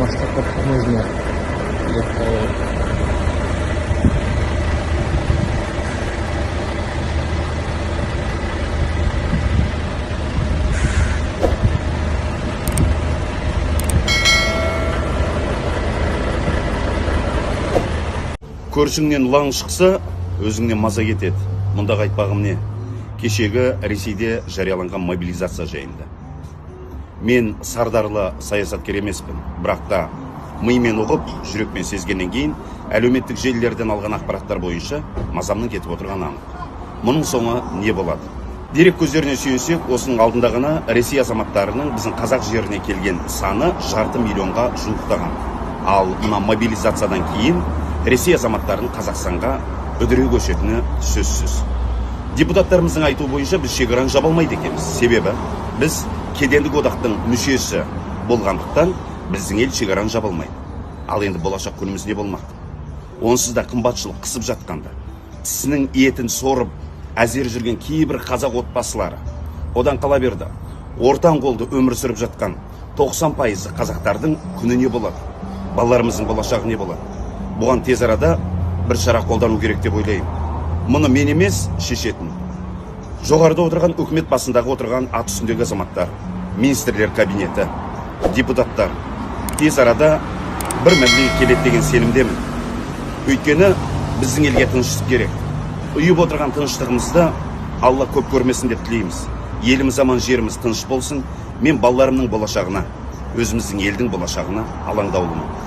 Мастеркард таможня деп қойған. Көршіңнен лаң шықса, өзіңнен маза кетеді. Мұндағы айтпағым не? Кешегі Ресейде жарияланған мобилизация жайында. Мен сардарлы саясаткер емеспін, бірақ та мимен ұғып, жүрекпен сезгеннен кейін әлеуметтік желілерден алған ақпараттар бойынша мазамның кетіп отырғаны анық. Мұның соңы не болады? Дерек көздеріне сүйенсек, осының алдында ғана Ресей азаматтарының біздің қазақ жеріне келген саны жарты миллионға жуықтаған. Ал мына мобилизациядан кейін Ресей азаматтарының Қазақстанға үдіре көшетіні сөзсіз. Депутаттарымыздың айтуы бойынша, біз шекараны жаба алмайды екенбіз. Себебі біз кедендік одақтың мүшесі болғандықтан, біздің ел шекараны жаба алмайды. Ал енді болашақ күніміз не болмақ? Онсыз да қымбатшылық қысып жатқанда, тісінің етін сорып әзер жүрген кейбір қазақ отбасылары, одан қала берді, ортан қолды өмір сүріп жатқан 90 пайызы қазақтардың күні не болады? Балаларымыздың болашағы не болады? Бұған тез арада бір шара қолдану керек деп ойлаймын. Мұны мен емес шешетін, жоғарыда отырған, үкімет басындағы отырған ат үстіндегі азаматтар, министрлер кабинеті, депутаттар тез арада бір мәмілеге келеді деген сенімдемін. Өйткені біздің елге тыныштық керек. Ұйып отырған тыныштығымызды Алла көп көрмесін деп тілейміз. Еліміз аман, жеріміз тыныш болсын. Мен балаларымның болашағына, өзіміздің елдің болашағына алаңдаулымын.